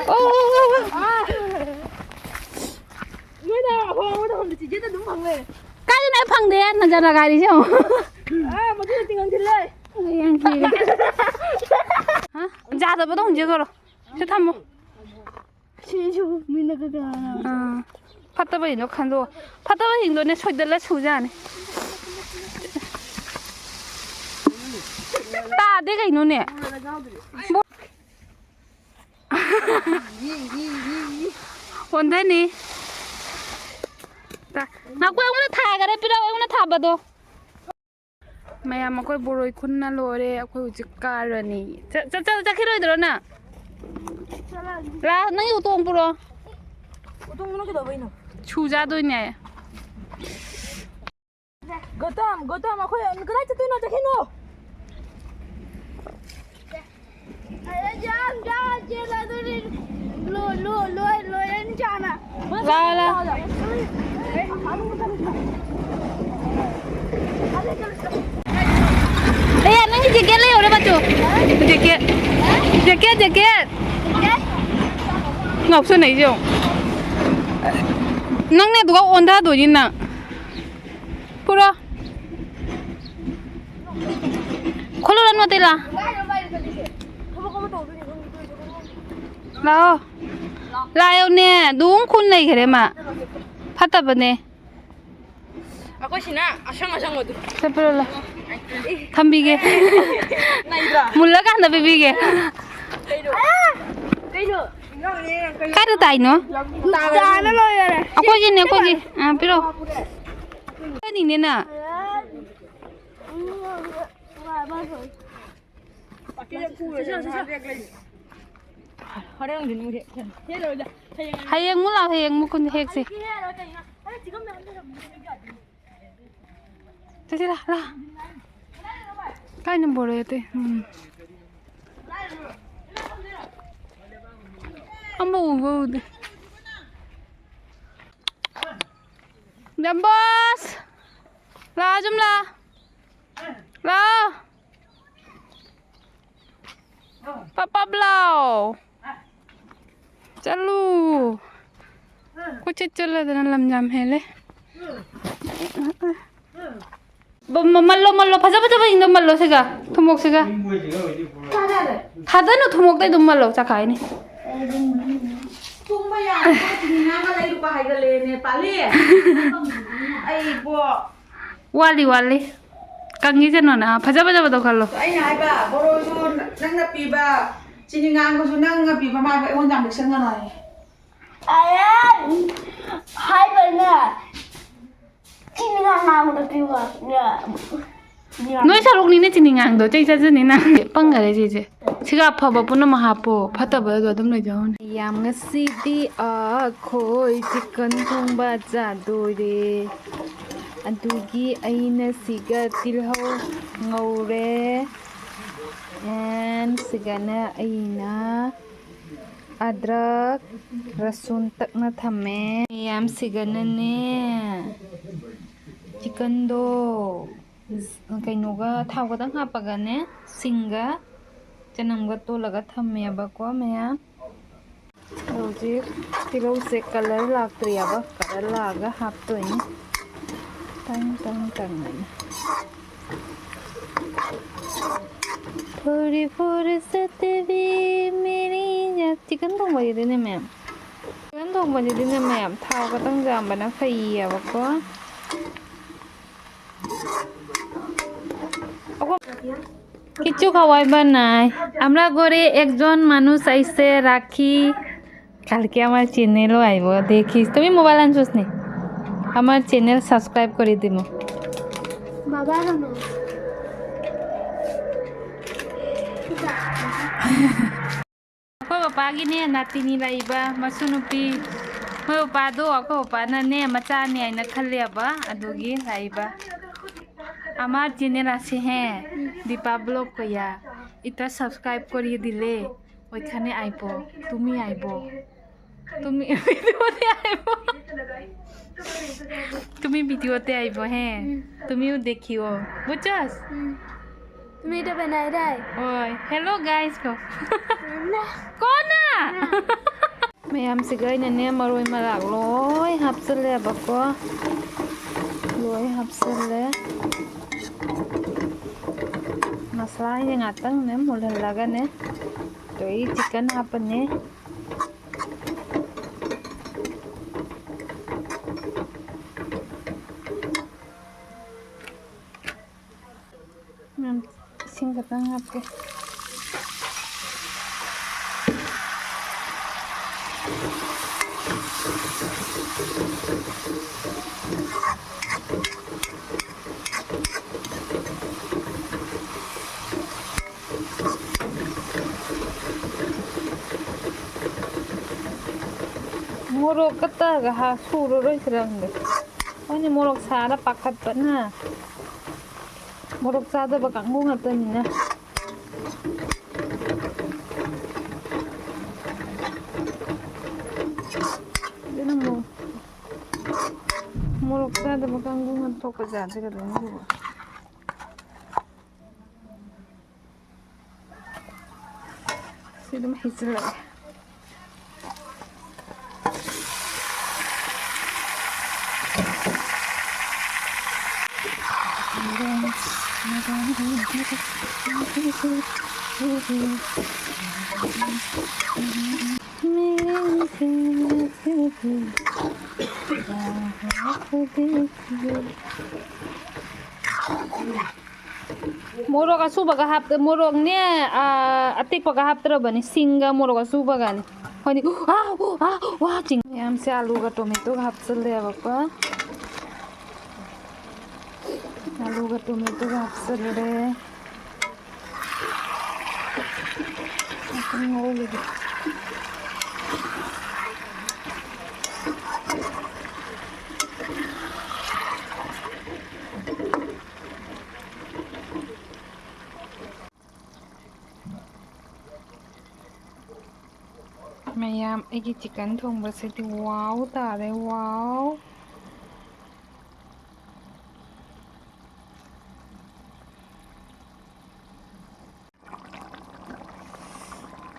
ꯑꯣ, ꯑꯣ, ꯑꯣ, ꯑꯣ꯫ ꯅꯣꯏꯗ ꯑꯍꯣꯡꯕꯗ ꯍꯣꯡꯗ ꯆꯤꯆꯦꯗ ꯑꯗꯨꯝ ꯐꯪ ꯂꯩꯔꯦ꯫ ꯀꯥꯏꯗꯅꯣ ꯑꯩ ꯐꯪꯗꯦ, ꯅꯟꯖꯅ ꯒꯥꯔꯤꯁꯦ ꯌꯦꯡꯉꯣ꯫ ꯑꯥ, ꯃꯗꯨꯗ ꯇꯤꯡꯍꯟ ꯊꯤꯜꯂꯦ꯫ ꯌꯥꯝ ꯀꯤꯔꯦ꯫ ꯍꯥ? ꯌꯥꯗꯕꯗꯣ ꯍꯧꯖꯤꯛ ꯈꯔꯣ꯫ ꯁꯤ ꯊꯝꯃꯣ꯫ ꯁꯤꯁꯨ ꯃꯤꯅ ꯀꯩ ꯀꯩ ꯍꯥꯏꯅ ꯑꯥ꯫ ꯐꯠꯇꯕꯁꯤꯡꯗꯣ ꯈꯟꯗꯣꯛ꯫ ꯐꯠꯇꯕꯁꯤꯡꯗꯣꯅꯦ ꯁꯣꯏꯗꯠꯂ ꯁꯨꯖꯥꯅꯤ꯫ ꯇꯥꯗꯦ ꯀꯩꯅꯣꯅꯦ? ꯑꯣꯟꯊꯅꯤ꯫ ꯇ-, ꯉꯥꯏꯈꯣ, ꯑꯩꯉꯣꯟꯗ ꯊꯥꯒꯔꯦ, ꯄꯤꯔꯛꯑꯣ, ꯑꯩꯉꯣꯟꯗ ꯊꯥꯕꯗꯣ꯫ ꯃꯌꯥꯝ, ꯑꯩꯈꯣꯏ ꯕꯣꯔꯣꯏ ꯈꯨꯟꯅ ꯂꯣꯏꯔꯦ꯫ ꯑꯩꯈꯣꯏ ꯍꯧꯖꯤꯛ ꯀꯥꯔꯅꯤ꯫ ꯆꯠ-, ꯆꯠ-, ꯆꯠ-, ꯆꯠꯈꯤꯔꯣꯏꯗ꯭ꯔꯣ ꯅꯪ? ꯂꯥ, ꯅꯪꯒꯤ ꯎꯇꯣꯡ ꯄꯨꯔꯛꯑꯣ꯫ ꯎꯇꯣꯡꯗꯨꯅ ꯀꯩꯗꯧꯕꯩꯅꯣ? ꯁꯨ ꯆꯥꯗꯣꯏꯅꯦ꯫ ꯒꯧꯇꯝ, ꯒꯧꯇꯝ, ꯑꯩꯈꯣꯏ ꯀꯗꯥꯏ ꯆꯠꯇꯣꯏꯅꯣ? ꯆꯠꯈꯤꯅꯣ꯫ ꯂꯥꯛꯑꯣ, ꯂꯥꯛꯑꯣ꯫ ꯑꯦ, ꯅꯪꯒꯤ ꯖꯦꯀꯦꯠ ꯂꯩꯍꯧꯔꯦ, ꯃꯆꯨ꯫ ꯖꯦꯀꯦꯠ꯫ Jacket, jacket. ꯉꯥꯎꯁꯟꯅꯩꯁꯦ ꯌꯦꯡꯉꯣ꯫ ꯅꯪꯅꯦ ꯑꯗꯨꯒ ꯑꯣꯟꯊꯗꯣꯏꯅꯤ ꯅꯪ꯫ ꯄꯨꯔꯣ꯫ ꯈꯣꯠꯂꯨ, ꯂꯥꯛꯑꯣ, ꯇꯦꯂꯥ꯫ ꯂꯥꯛꯑꯣ꯫ ꯂꯥꯛꯑꯣꯅꯦ, ꯑꯗꯨꯝ ꯈꯨꯟ ꯂꯩꯈꯔꯦ ꯃꯥ꯫ ꯐꯠꯇꯕꯅꯦ꯫ ꯑꯩꯈꯣꯏ ꯁꯤꯅ ꯑꯁꯪ ꯑꯁꯪꯕꯗꯨ꯫ ꯆꯠꯄꯤꯔꯣ, ꯂꯥꯎ꯫ ꯊꯝꯕꯤꯒꯦ꯫ ꯅꯩꯗ꯭ꯔꯥ? ꯃꯨꯜꯂꯀꯥꯟꯗ ꯄꯤꯕꯤꯒꯦ꯫ ꯀꯩꯅꯣ? ꯀꯩꯅꯣ? ꯀꯥꯏꯗ ꯇꯥꯏꯅꯣ? ꯇꯥꯅ ꯂꯣꯏꯔꯦ꯫ ꯑꯩꯈꯣꯏꯒꯤꯅꯦ, ꯑꯩꯈꯣꯏꯒꯤ꯫ ꯑꯥ, ꯄꯤꯔꯛꯑꯣ꯫ ꯑꯩꯈꯣꯏꯅꯤꯅꯦ ꯅꯪ꯫ ꯍꯣꯔꯦꯟ ꯅꯨꯡꯊꯤꯟ ꯑꯃꯨꯛ ꯍꯦꯛ-, ꯍꯦꯛ ꯂꯣꯏꯗ꯫ ꯍꯌꯦꯡ ꯍꯌꯦꯡ ꯑꯃꯨꯛ ꯂꯥꯛꯑꯣ, ꯍꯌꯦꯡ ꯑꯃꯨꯛ ꯀꯨꯟ ꯍꯦꯛꯁꯦ꯫ ꯑꯩ ꯍꯦꯛ ꯌꯥꯔꯣꯏ ꯀꯩꯅꯣ? ꯑꯩ ꯆꯤꯡꯉꯝꯗ ꯑꯝꯇ ꯊꯝꯃꯨ꯫ ꯆꯠꯁꯤ, ꯂꯥ, ꯂꯥ꯫ ꯀꯥꯏꯅ ꯕꯣꯔꯦ ꯑꯇꯩ? ꯎꯝ꯫ ꯑꯃ ꯎꯕ ꯎꯗꯦ꯫ ꯗꯝꯕꯣꯁ! ꯂꯥꯛꯑꯣ, ꯁꯨꯝ ꯂꯥꯛꯑꯣ꯫ ꯂꯥꯛꯑꯣ꯫ ꯄꯞ ꯄꯞ ꯂꯥꯎ꯫ ꯆꯠꯂꯨ꯫ ꯀꯣꯏꯆꯠ ꯆꯠꯂꯗꯅ ꯂꯝ ꯌꯥꯝ ꯍꯦꯜꯂꯦ꯫ ꯕ-, ꯃ-, ꯃꯜꯂꯣ, ꯃꯜꯂꯣ꯫ ꯐꯖ ꯐꯖꯕꯁꯤꯡꯗꯣ ꯃꯜꯂꯣ ꯁꯤꯒ꯫ ꯊꯨꯝꯃꯣꯛꯁꯤꯒ꯫ ꯊꯥꯗꯅꯨ, ꯊꯨꯝꯃꯣꯛꯇ ꯑꯗꯨꯝ ꯃꯜꯂꯣ꯫ ꯆꯈꯥꯏꯅꯤ꯫ ꯊꯣꯡꯕ ꯌꯥꯔꯦ, ꯆꯤꯅꯤ ꯉꯥꯡꯒ ꯂꯩꯔꯨꯕ ꯍꯥꯏꯒꯠꯂꯛꯑꯦꯅꯦ, ꯄꯥꯜꯂꯤ꯫ ꯑꯩꯕꯣ꯫ ꯋꯥꯠꯂꯤ, ꯋꯥꯠꯂꯤ꯫ ꯀꯪꯉꯤꯁꯅꯣꯅ ꯐꯖ ꯐꯖꯕꯗꯣ ꯈꯜꯂꯣ꯫ ꯑꯩꯅ ꯍꯥꯏꯕ, ꯕꯣꯔꯣꯁꯨ ꯅꯪꯅ ꯄꯤꯕ, ꯆꯤꯅꯤ ꯉꯥꯡꯕꯁꯨ ꯅꯪꯅ ꯄꯤꯕ, ꯃꯥ ꯑꯩꯉꯣꯟꯗ ꯌꯥꯝ ꯂꯤꯛꯁꯟꯒꯅꯨ ꯍꯥꯏꯌꯦ꯫ ꯑꯦ, ꯍꯥꯏꯕꯅꯦ꯫ ꯆꯤꯅꯤ ꯉꯥꯡꯕꯗꯣ ꯄꯤꯌꯨ ꯍꯥꯏꯕꯅꯦ꯫ ꯅꯣꯏ ꯁꯔꯨꯛꯅꯤꯅꯦ ꯆꯤꯅꯤ ꯉꯥꯡꯗꯣ, ꯆꯩ ꯆꯥꯖꯅꯤ ꯅꯪ꯫ ꯄꯪꯒꯔꯦ ꯁꯤꯁꯦ꯫ ꯁꯤꯒ ꯑꯐꯕ ꯄꯨꯝꯅꯃꯛ ꯍꯥꯞꯄꯣ, ꯐꯠꯇꯕꯗꯣ ꯑꯗꯨꯝ ꯂꯩꯖꯍꯧꯅꯤ꯫ ꯌꯥꯝ ꯉꯁꯤꯗꯤ ꯑꯩꯈꯣꯏ ꯆꯤꯀꯟ ꯊꯣꯡꯕ ꯆꯥꯗꯣꯔꯦ꯫ ꯑꯗꯨꯒꯤ ꯑꯩꯅ ꯁꯤꯒ ꯇꯤꯜꯍꯧ ꯉꯧꯔꯦ꯫ And ꯁꯤꯒꯅ ꯑꯩꯅ ꯑꯗ꯭ꯔꯛ, ꯔꯁꯨꯟ ꯇꯛꯅ ꯊꯝꯃꯦ꯫ ꯃꯌꯥꯝ ꯁꯤꯒꯅꯅꯦ, ꯆꯤꯀꯟꯗꯣ ꯀꯩꯅꯣꯒ, ꯊꯥꯎ ꯈꯛꯇꯪ ꯍꯥꯞꯄꯒꯅꯦ, ꯁꯤꯡꯒ ꯆꯅꯝꯒ ꯇꯣꯠꯂꯒ ꯊꯝꯃꯦꯕꯀꯣ ꯃꯌꯥꯝ꯫ ꯍꯧꯖꯤꯛ ꯇꯤꯜꯍꯧꯁꯦ ꯀꯂꯔ ꯂꯥꯛꯇ꯭ꯔꯤꯑꯕ, ꯀꯂꯔ ꯂꯥꯛꯑꯒ ꯍꯥꯞꯇꯣꯏꯅꯤ꯫ ꯇꯪ ꯇꯪ ꯇꯪ ꯍꯥꯏꯅ꯫ ꯐꯨꯔꯤ ꯐꯨꯔꯤ ꯁꯇꯦꯕꯤ ꯃꯦꯔꯤ ꯌꯥ-, ꯆꯤꯀꯟ ꯊꯣꯡꯕꯁꯤꯗꯤꯅꯦ ꯃꯌꯥꯝ, ꯆꯤꯀꯟ ꯊꯣꯡꯕꯁꯤꯗꯤꯅꯦ ꯃꯌꯥꯝ, ꯊꯥꯎ ꯈꯛꯇꯪ ꯆꯥꯝꯕꯅ ꯐꯩꯌꯦꯕꯀꯣ꯫ কিছু খাওয়াইবার নাই। আমরা ঘরে একজন মানুষ আইছে রাখি, কালকে আমার চ্যানেলও আইব, দেখিস। তুমি মোবাইল আনছস নি? আমার চ্যানেল সাবস্ক্রাইব করে দিব। বাবা, কেন? ꯑꯩꯈꯣꯏ ꯄꯄꯥꯒꯤꯅꯦ ꯅꯥꯇꯤꯅꯤ ꯂꯩꯕ, ꯃꯁꯨ ꯅꯨꯄꯤ꯫ ꯑꯩꯈꯣꯏ ꯄꯄꯥꯗꯣ, ꯑꯩꯈꯣꯏ ꯄꯄꯥꯅꯅꯦ ꯃꯆꯥꯅꯦ ꯍꯥꯏꯅ ꯈꯜꯂꯦꯕ, ꯑꯗꯨꯒꯤ ꯂꯩꯕ꯫ আমাৰ চ্যানেল আছে হে, দীপা ব্লগ কয়া। এটা সাবস্ক্রাইব কৰি দিলে, ওইখানে আইব, তুমি আইব। তুমি ভিডিওতে আইব। তুমি ভিডিওতে আইব, হ্যাঁ। হুম। তুমিও দেখিও, বুঝছস? হুম। তুমি এটা বানাই রাই? ওই, hello guys ꯀꯣ꯫ ꯅ꯫ ꯀꯣꯟꯅ! ꯅ꯫ ꯃꯌꯥꯝꯁꯤꯒ ꯑꯩꯅꯅꯦ ꯃꯔꯣꯏ ꯃꯔꯥꯡ ꯂꯣꯏ ꯍꯥꯞꯆꯜꯂꯦꯕꯀꯣ꯫ ꯂꯣꯏ ꯍꯥꯞꯆꯜꯂꯦ꯫ ꯃꯁꯂꯥꯁꯦ ꯉꯥꯛꯇꯪꯅꯦ ꯃꯨꯜꯍꯜꯂꯒꯅꯦ, ꯑꯗꯩ ꯆꯤꯀꯟ ꯍꯥꯞꯄꯅꯦ꯫ ꯈꯤꯇꯪ ꯍꯥꯞꯀꯦ꯫ ꯃꯣꯔꯣꯛ ꯀꯠꯇꯒ ꯍꯥ-, ꯁꯨꯔꯔꯣꯏꯁꯤꯔ ꯈꯪꯗꯦ꯫ ꯃꯣꯏꯅ ꯃꯣꯔꯣꯛ ꯁꯥꯔ ꯄꯥꯈꯠꯄꯅ꯫ ꯃꯣꯔꯣꯛ ꯆꯥꯗꯕ ꯀꯥꯡꯕꯨ ꯉꯥꯛꯇꯅꯤꯅ꯫ ꯑꯗꯨꯅ ꯃꯣ-, ꯃꯣꯔꯣꯛ ꯆꯥꯗꯕ ꯀꯥꯡꯕꯨ ꯉꯥꯛ ꯊꯣꯛꯄ ꯌꯥꯗꯦ ꯀꯩꯗꯧꯅꯤ ꯑꯗꯨꯕꯨ꯫ ꯁꯤ ꯑꯗꯨꯝ ꯍꯩꯖꯤꯜꯂꯒꯦ꯫ ꯃꯣꯔꯣꯛ ꯑꯁꯨꯕꯒ ꯍꯥꯞꯇ-, ꯃꯣꯔꯣꯛꯅꯦ, ꯑꯥ, ꯑꯇꯦꯛꯄꯒ ꯍꯥꯞꯇ꯭ꯔꯕꯅꯤ, ꯁꯤꯡꯒ ꯃꯣꯔꯣꯛ ꯑꯁꯨꯕꯒꯅꯤ꯫ ꯍꯣꯏꯅꯦ, ꯑꯥ, ꯑꯥ, ꯋꯥ ꯆꯤꯡ-, ꯃꯌꯥꯝꯁꯦ ꯑꯂꯨꯒ ꯇꯣꯃꯦꯇꯣꯒ ꯍꯥꯞꯆꯜꯂꯦꯕꯀꯣ꯫ ꯑꯂꯨꯒ ꯇꯣꯃꯦꯇꯣꯒ ꯍꯥꯞꯆꯜꯂꯦ꯫ ꯉꯥꯛꯇꯪ ꯉꯧꯔꯒꯦ꯫ ꯃꯌꯥꯝ, ꯑꯩꯒꯤ ꯆꯤꯛꯀꯟ ꯊꯣꯡꯕꯁꯤꯗꯤ ꯋꯥꯎ ꯇꯥꯔꯦ, ꯋꯥꯎ꯫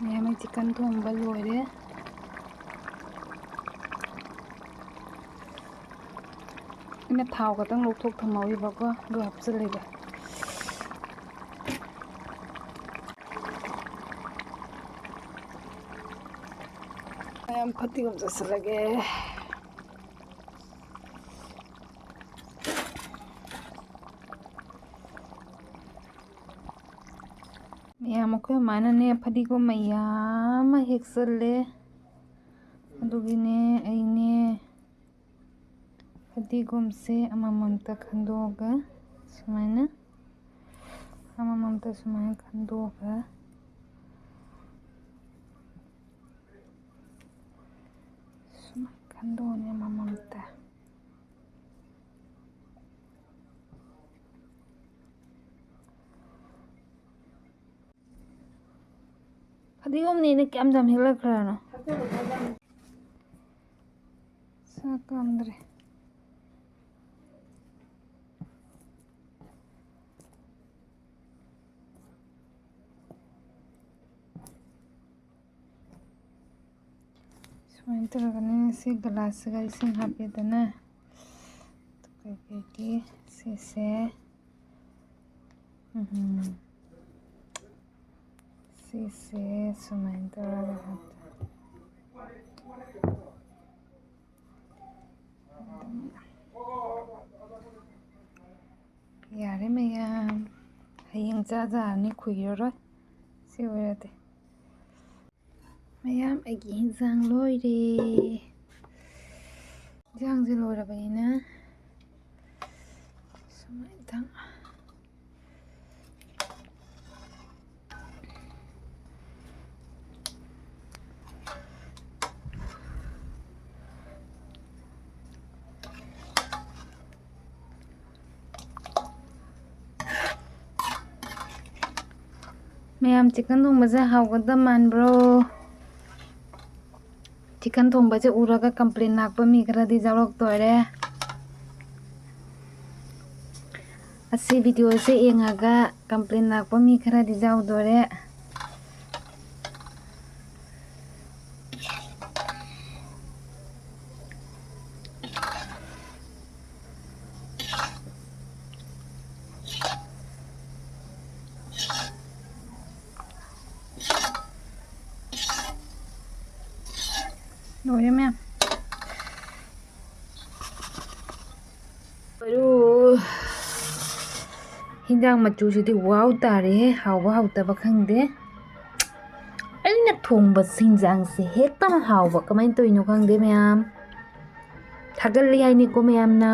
ꯃꯌꯥꯝ, ꯑꯩ ꯆꯤꯛꯀꯟ ꯊꯣꯡꯕ ꯂꯣꯏꯔꯦ꯫ ꯑꯩꯅ ꯊꯥꯎ ꯈꯛꯇꯪ ꯂꯧꯊꯣꯛ ꯊꯝꯍꯧꯔꯤꯕꯀꯣ, ꯑꯗꯨ ꯍꯥꯞꯆꯤꯜꯂꯤꯕ꯫ ꯃꯌꯥꯝ, ꯐꯗꯤꯒꯣꯝ ꯆꯥꯏꯁꯤꯜꯂꯒꯦ꯫ ꯑꯩꯈꯣꯏ ꯃꯥꯅꯅꯦ ꯐꯗꯤꯒꯣꯝ ꯃꯌꯥꯝ ꯑꯃ ꯍꯦꯛꯆꯜꯂꯦ꯫ ꯑꯗꯨꯒꯤꯅꯦ ꯑꯩꯅꯦ ꯐꯗꯤꯒꯣꯝꯁꯦ ꯑꯃꯃꯝꯇ ꯈꯟꯗꯣꯛꯑꯒ ꯁꯨꯃꯥꯏꯅ, ꯑꯃꯃꯝꯇ ꯁꯨꯃꯥꯏꯅ ꯈꯟꯗꯣꯛꯑꯒ, ꯁꯨꯃꯥꯏꯅ ꯈꯟꯗꯣꯛꯑꯅꯤ ꯑꯃꯃꯝꯇ꯫ ꯐꯗꯤꯒꯣꯝꯅꯦꯅ ꯀꯌꯥꯝ ꯌꯥꯝ ꯍꯦꯛꯂꯛꯈ꯭ꯔꯅꯣ? ꯆꯥꯛ ꯀꯥꯝꯗ꯭ꯔꯦ꯫ ꯁꯨꯃꯥꯏꯅ ꯇꯧꯔꯒꯅꯦ ꯁꯤ ꯒ꯭ꯂꯥꯁꯁꯤꯒ ꯏꯁꯤꯡ ꯍꯥꯞꯄꯦꯗꯅ꯫ ꯑꯗꯨꯒ ꯁꯤꯁꯦ, ꯎꯝ, ꯁꯤꯁꯦ ꯁꯨꯃꯥꯏꯅ ꯇꯧꯔꯒ ꯍꯥꯞꯄꯦ꯫ ꯌꯥꯔꯦ ꯃꯌꯥꯝ, ꯍꯌꯦꯡ ꯆꯥ ꯆꯥꯔꯅꯤ, ꯈꯨꯏꯔꯔꯣꯏ ꯁꯤ ꯑꯣꯏꯔꯗꯤ꯫ ꯃꯌꯥꯝ, ꯑꯩꯒꯤ ꯍꯤꯟꯖꯥꯡ ꯂꯣꯏꯔꯦ꯫ ꯍꯤꯟꯖꯥꯡꯁꯦ ꯂꯣꯏꯔꯕꯅꯤꯅ ꯁꯨꯃꯥꯏꯅ ꯇꯧ-, ꯃꯌꯥꯝ, ꯆꯤꯛꯀꯟ ꯊꯣꯡꯕꯁꯦ ꯍꯥꯎꯒꯗꯕ ꯃꯥꯟꯕ꯭ꯔꯣ? ꯆꯤꯛꯀꯟ ꯊꯣꯡꯕꯁꯦ ꯎꯔꯒ ꯀꯝꯄ꯭ꯂꯦꯟ ꯂꯥꯛꯄ ꯃꯤ ꯈꯔꯗꯤ ꯌꯥꯎꯔꯛꯇꯣꯔꯦ꯫ ꯑꯁꯤ ꯚꯤꯗꯤꯑꯣꯁꯦ ꯌꯦꯡꯉꯒ ꯀꯝꯄ꯭ꯂꯦꯟ ꯂꯥꯛꯄ ꯃꯤ ꯈꯔꯗꯤ ꯌꯥꯎꯗꯣꯔꯦ꯫ ꯂꯣꯏꯔꯦ ꯃꯌꯥꯝ꯫ ꯂꯣꯏꯔꯦ꯫ ꯍꯤꯟꯖꯥꯡ ꯃꯆꯨꯁꯤꯗꯤ ꯋꯥꯎ ꯇꯥꯔꯦꯍꯦ, ꯍꯥꯎꯕ ꯍꯥꯎꯇꯕ ꯈꯪꯗꯦ꯫ ꯑꯩꯅ ꯊꯣꯡꯕ ꯍꯤꯟꯖꯥꯡꯁꯦ ꯍꯦꯛꯇ ꯍꯥꯎꯕ, ꯀꯃꯥꯏꯅ ꯇꯧꯔꯤꯅꯣ ꯈꯪꯗꯦ ꯃꯌꯥꯝ꯫ ꯊꯥꯒꯠꯂꯤ ꯍꯥꯏꯅꯤꯀꯣ ꯃꯌꯥꯝꯅ꯫